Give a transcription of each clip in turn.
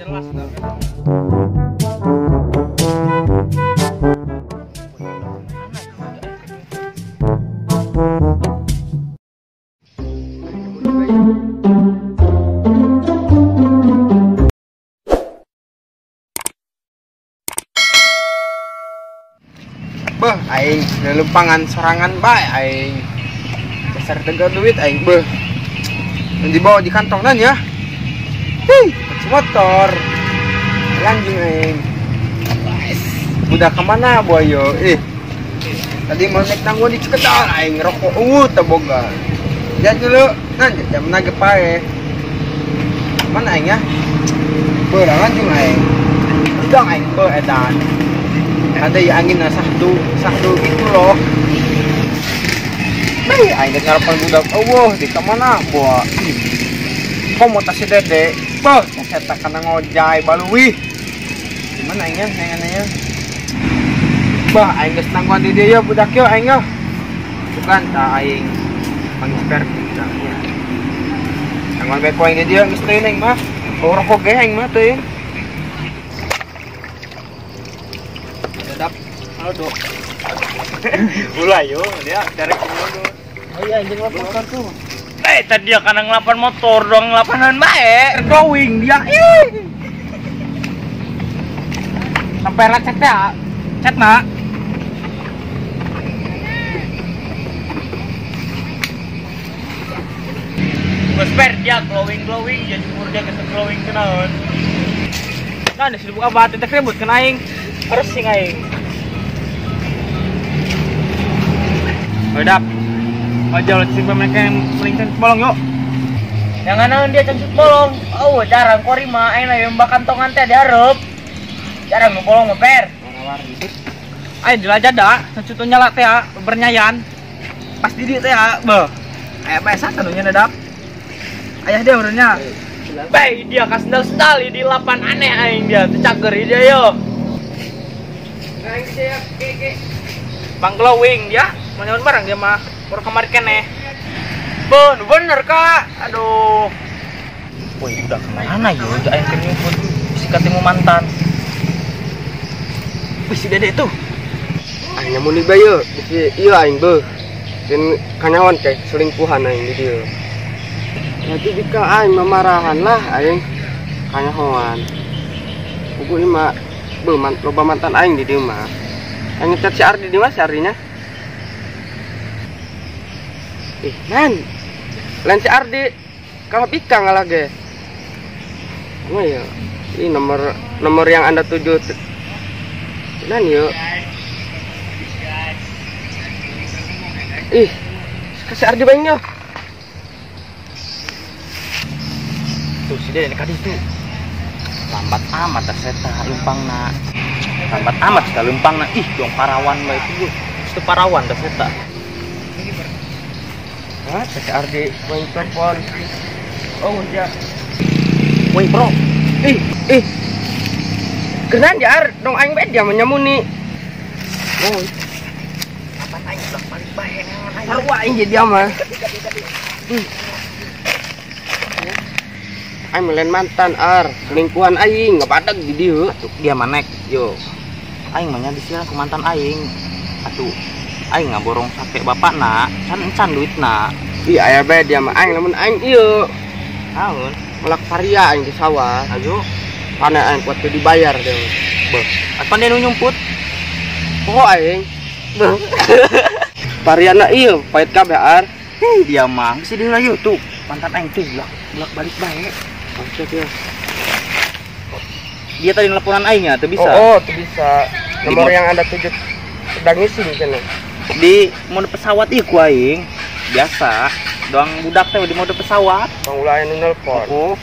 Jelas dah. Beuh, aing lelempangan sorangan bae aing. Dasar tegar duit aing beuh. Yang dibawa di kantong nan ya. Hei, motor. Lanjut aing. Udah kemana boyo? Ih. Tadi mau naik tanggung di Ciketal aing rokok ungu teboga. Lihat dulu, nan jam nage pae. Mana aing ya? Beuh, lanjut aing. Udah aing beuh edan. Ada ya angin nah sahdu sahdu gitu loh. Hei, aing ngarapan budak eueuh di kemana boa. Kok mau tas si Dede? Beuh, saya kana ngojay baluwih. Gimana aing ya nengannya? Bah, aing geus nangguan di dieu budak yo aing yo. Bukan ta aing pangisper ya. Nangguan bae ku aing di dieu geus teuing aing mah. Bau rokok ge aing mah teuing. Sedap. Halo, Dok. Ulah yo, dia cari dulu. Oh iya, anjing motor tuh. Eh, tadi dia kana ngelapan motor dong, ngelapanan bae. Glowing dia. Ih. Sampai lecet ya. Cet nak. Gesper dia glowing-glowing, jadi umur dia ke glowing kenaon. Nah, di sini buka batu teh ribut kena aing. Persing aing. Wedap. Aja sih mereka yang paling bolong yuk. Yang naon dia cancut bolong. Oh, jarang kori mah aing lah yang kantongan teh dihareup. Jarang nu bolong mah per. Aing dilajada, cancut nyala teh bernyayan. Pas di dieu teh beuh. Aya bae satu nu nya dap. Ayah dia urangnya. Bae dia ka sendal-sendal di lapan aneh aing dia teu cager dia yo. Aing siap keke. Bang glowing dia, mau barang dia mah. Baru kemarin keneh. Beuh, bener kak. Aduh. Woi, udah kemana yo? Aing keur nyumput si ketemu mantan. Wih, si Dede tuh. Aing nyamun di bae bisi ieu aing beuh. Jeung kanyawan teh selingkuhan aing di dieu. Nanti jika aing memarahan lah aing kanyahoan. Puguh ieu mah beuh loba mantan aing di dieu mah. Aing ngechat si Ardi di mana si Ardinya? Ih, nan. Lain si Ardi kalau pika ngalah ge. Apa ya? Ini nomor yang Anda tuju. Nan yo. Ih, kasih Ardi baengnya. Tuh si Dede kadi itu. Lambat amat seta lempangna. Lambat amat sekali lempangna. Ih, dong parawan bae itu. Itu parawan dah seta. Hah, si Ardi main telepon. Oh, ya. Woi, bro. Ih, ih. Kenan jar, dong aing bae dia menyamuni. Oh. Kapan aing udah balik bae. Sarua aing dia mah. Aing melen mantan ar, selingkuhan aing ngabadag di dieu. Atuh dia mah nek yo. Aing mah nya disiran ku mantan aing. Atuh aing ngaborong sake bapakna, can encan duitna. Ih, aya bae dia mah aing lamun aing ieu. Naon? Melak paria aing di sawah. Ayo. Pane aing kuat teu dibayar dia. Beuh, apan dia nu nyumput? Poho aing. Beuh. Pariana ieu pait kabeh ar. Hei, dia mah geus deui lah tuh. Mantan aing tuh bolak balik bae. Maksud ya. Dia tadi nelponan aing ya, teu bisa. Oh, teu bisa. Nomor yang Anda tuju sedang ngisi cenah. Di mode pesawat ieu ku aing. Biasa, doang budak teh di mode pesawat. Bang ulah anu nelpon. Oh.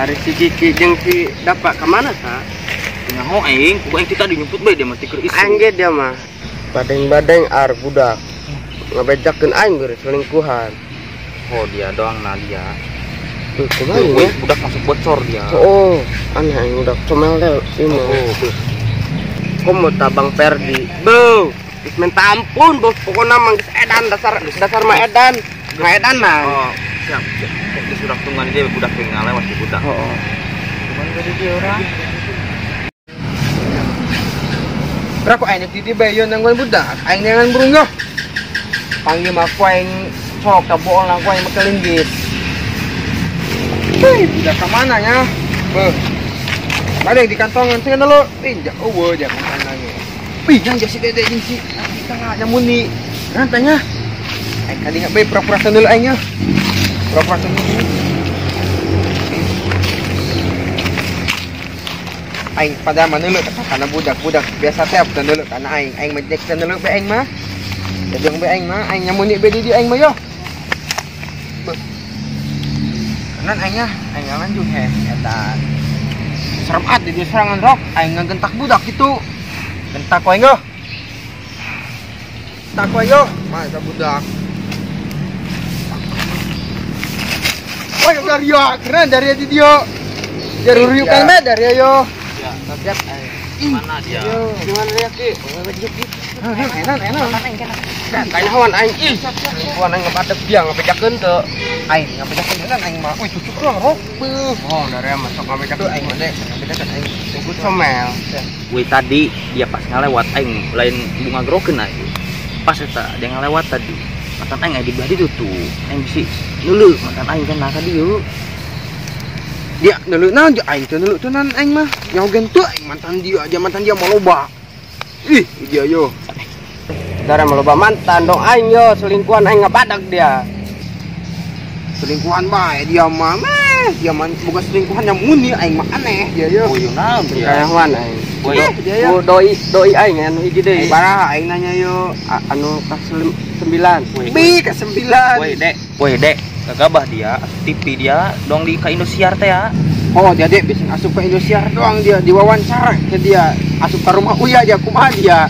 Ari si Kiki jeung si Dapa ka mana sa? Nyaho aing, ku aing tadi nyumput bae dia mah teu isu. Aing ge dia mah. Badeng-badeng ar budak. Ngabejakeun aing geus selingkuhan. Oh, dia doang nah dia. Kumaha ya? Budak masuk bocor dia. Oh, aneh aing budak comel teh ieu mah. Oh, beuh. Komo tabang Perdi. Beuh, geus minta ampun bos, pokona mah geus edan dasar dasar mah edan. Mah edan mah. Oh, siap. Geus urang tungguan dia budak teh ngalewat si budak. Heeh. Cuman gede dia urang. Berapa aing di bae yo nangguan budak, aing neangan burung yo. Panggil mah ku aing sok kaboong lah ku aing make linggis. Hei, budak ka mana nya? Beuh. Bade di kantongan teh dulu. Ih, eueuh dia kantongan. Wih, yang si Dede jeung si tengah nyamuni. Rantanya. Aing kali enggak bae pura-pura dulu aing nya. Pura-pura dulu. Aing pada maneuleuh kana budak-budak biasa teh teu kana aing. Aing mah jek teu bae aing mah. Jajang bae aing mah, aing nyamuni bae di dieu aing mah yo. Kanan aing nya, aing lanjut heh eta. Serem at di dieu serangan rok, aing ngagentak budak kitu. Gentak ku aing yo. Gentak ku aing yo, mah eta budak. Woi, dari yo, keren dari di dieu. Dari ruyukan bae dari yo. Siap. Mana dia? Gimana dia, Ki? Enak, enak. Kayawan aing ih. Selingkuhan aing ngapadeg dia ngabejakeun teu. Aing ngabejakeun enak aing mah. Wih, cucuk doang rok. Beuh. Oh, dari masuk ngabejakeun aing mah deh, ngabejakeun aing. Tunggu somel. Wih, tadi dia pas ngalewat aing lain bunga grokeun aing. Pas eta dia ngalewat tadi. Mantan aing di belah ditu tuh. Aing bisi neuleuh mantan aing kan nah ka dieu. Dia neuleuh naon aing teu neuleuh teu aing mah. Nyahogeun teu aing mantan dia aja mantan dia mau loba. Ih, dia yo. Dara mau loba mantan dong aing yo selingkuhan aing ngabadak dia. Selingkuhan bae dia mah. Meh, dia mah boga selingkuhan yang muni aing mah aneh dia yo. Boyong naon dia. Kayawan aing. Boyong. Doi doi aing anu hiji deui. Baraha aing nanya yo anu ka 9. Bi ka 9. Woi, Dek. Woi, Dek. Gagabah dia, asup TV dia, dong di ka Indosiar teh ya. Oh, dia dek bisa asup ke Indosiar doang dia diwawancara ke dia, asup ke rumah Uya dia kumaha dia.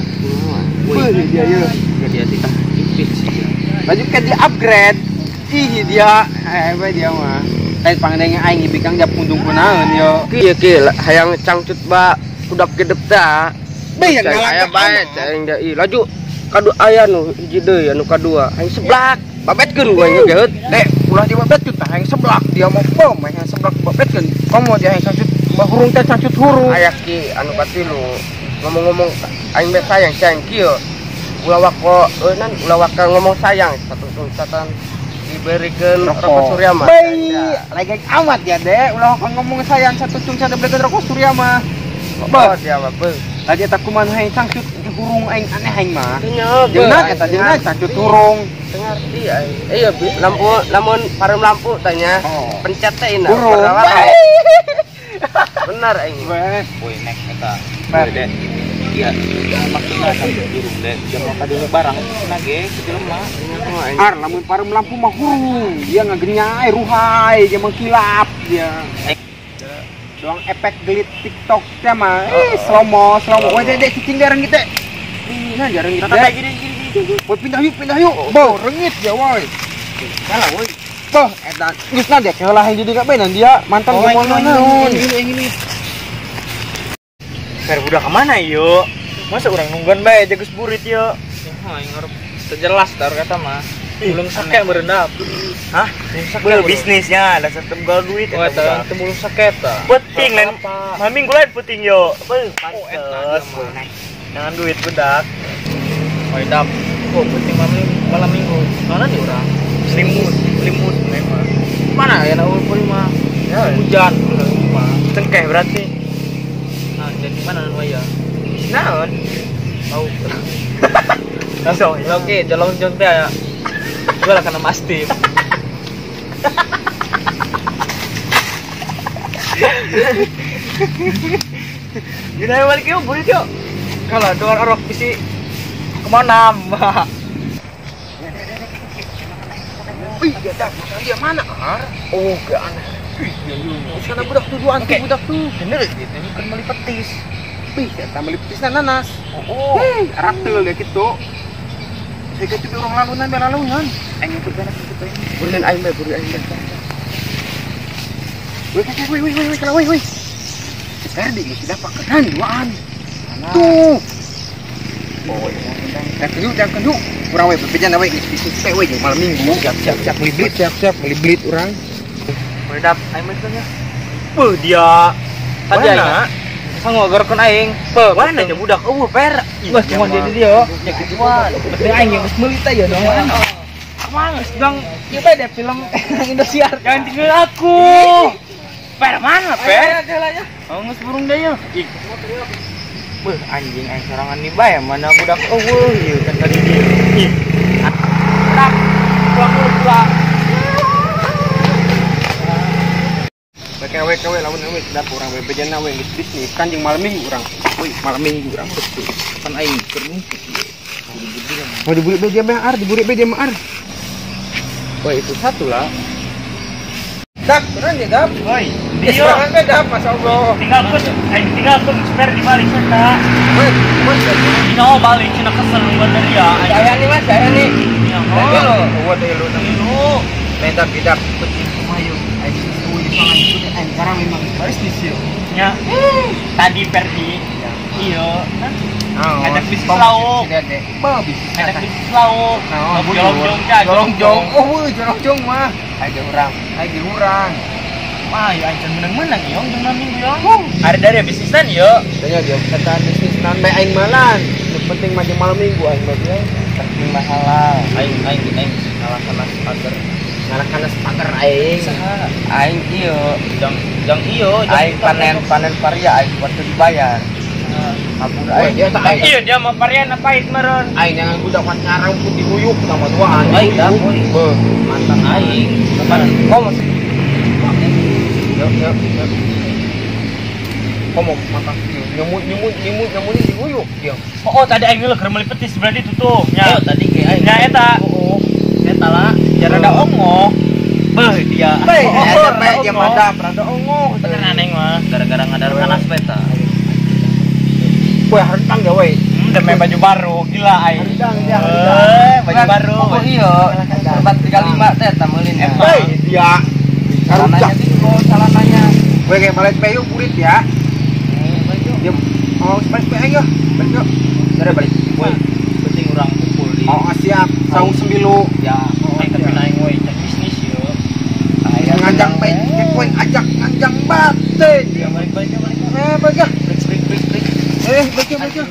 Wih, dia yo. Dia dia tah TV sih dia. Laju ke dia upgrade. Ih, dia bae dia mah. Lain pangdeng aing bikang dia pundung kunaon yo. Kieu kieu hayang cangcut ba kudak gedep tah. Bae yang aya bae aing da ih laju kadu aya nu hiji deui anu kadua aing seblak. Babetkeun gua nya geut. Dek, ulah dibabetkeun tah hayang seblak dia mau bom hayang seblak babetkeun. Komo dia hayang cangcut hurung teh cangcut hurung. Aya ki anu katilu ngomong-ngomong aing be sayang sayang kieu. Ulah wako eunan ulah waka ngomong sayang satu satan diberikan rokok surya mah. Bae, lagi amat ya dek, ulah waka ngomong sayang satu cungsan diberikan rokok surya mah. Bah dia mah beuh. Lagi eta kumaha hayang cangcut hurung aing aneh aing mah. Jeung eta jeung cangcut hurung. Ngerti aing. Iya lampu lamun parum lampu tanya. Pencet teh ina. Benar aing. Woi nek eta. Woi dek. Iya, maksudna sampe hurung dek. Jam ka dieu barang cenah ge kitu mah. Ar lamun parum lampu mah hurung. Dia ngagenyai ruhai, dia mengkilap dia. Doang efek gelit TikTok teh mah. Eh, slow-mo, slow-mo. Woi dek cicing dia rengit dek. Nah, jarang gitu. Gini gini. Woi pindah yuk. Boh, rengit ya woi. Salah woi. Boh, eta geus na dia heula hayang jadi kabenan dia mantan gemono naon. Ini. Fer budak ka mana yo? Masa urang nungguan bae jagus burit yo. Aing ngarep sejelas tar kata mah. Belum sakit berendap. Hah? Belum bisnisnya, dasar tunggal duit eta. Oh, eta belum sakit ta. Penting lain. Maming lain penting yo. Pantes. Jangan duit budak. Oh, dap. Oh, penting malam minggu. Mana nih orang? Selimut memang. Mana ya nak pun mah? Hujan mah. Cengkeh berarti. Nah, jadi mana nu aya? Naon? Tahu. Langsung. Oke, jalan jong teh ya. Gua lah kena mastif. Gila balik yuk, burit yuk. Kalau dua orok bisi kemana mbak? Wih, dia dah, dia mana? Oh, gak aneh. Karena budak tuh dua antu budak tuh. Bener gitu, ini kan beli petis. Wih, kita beli petis nanas. Oh, ratel dia gitu. Saya kecil orang lalunan, biar lalunan. Aing ikut banget gitu ini. Burin aing bae, burin aing bae. Wih, wih, wih, wih, wih, wih, wih. Ferdi sudah pakenan duaan. Tuh. Oh, jangan kendu. Kurang we bebejan we geus bisnis teh we malam minggu. Siap siap siap beli blit, siap siap beli blit urang. Meredap aing mah nya. Beuh dia. Tadi aing. Sangogerkeun aing. Beuh, mana nya budak eueuh per. Wah, cuma dia dia. Ya gituan. Penting aing yang geus meuli teh ya dong. Emang geus bilang ieu bae deh film Indosiar. Jangan tinggal aku. Per mana, per? Oh, geus burung deui ya. Beuh, anjing aing sorangan di bae mana budak eueuh ieu kan tadi dia. Ih. Tak, pulang dulu pulang. Wewe wewe lamun we sedap urang we bejana we geus bisnis kan jeung malam minggu urang. Woi, malam minggu urang betul. Kan aing keur ngungkit ieu. Mau diburi be dia mah ar, diburi be dia mah ar. Woi, itu satu lah. Dap, beneran ya dap. Woi, dia sorangan be dap, masyaallah. Tinggalkeun aing tinggalkeun spare di balik eta. Woi, woi. Dina balik cenah kesel bener ya. Saya nih Mas, saya nih. Ya, oh, teh lu lu. Meta bidap penting kumaha aing eueuh di pangan itu teh aing sekarang memang baris di sieu. Nya. Tadi Perdi. Iya. Ngajak bisnis lauk. Beuh bisnis. Ngajak bisnis lauk. Jolongjong ya, jolongjong. Oh, weuh jolongjong mah. Aing ge urang, aing ge urang. Wah, ya aing menang-menang yong jeung minggu yong. Hari dari bisnisan yo. Tanya dia kata bisnis nan bae aing malan. Nu penting mah jeung malam minggu aing mah dia. Penting mah halal. Aing aing aing ngalahkan pagar. Ngalahkan pagar aing. Aing ieu jang jang ieu aing panen paria aing kudu dibayar. Kabur aing. Dia tak aing. Iya dia mah parian pahit meureun. Aing jangan budak pan ngarumput dihuyuk sama duaan. Aing dah boy. Beuh, mantan aing. Kapan komo. Yuk, yuk, yuk. Komo mantan nyemut nyemut nyemut nyemut dihuyuk dia. Oh, tadi aing geuleuh keur meuli petis berarti tutup nya. Oh, tadi ge aing. Nya eta. Oh, eta lah. Ya rada ongoh. Beuh dia. Bae, bae dia madam rada ongoh. Beneran aing mah gara-gara ngadar kanas eta. Woi, hentang ya woi. Demi baju baru, gila aing. Hentang dia, hentang. Baju baru. Oh iya, serbat 35 teh tameulin. Woi, dia. Salananya tinggal salananya. Woi, kayak balik peyu burit ya. Dia mau balik pe aing yo. Balik yo. Dari balik. Woi, penting urang kumpul di. Oh, siap. Saung sembilu. Ya, aing tapi aing woi cek bisnis yo. Ngajak pe, poin ajak ngajak batin. Ya balik-balik balik. Eh, balik ya. Balik balik balik. Eh, balik balik.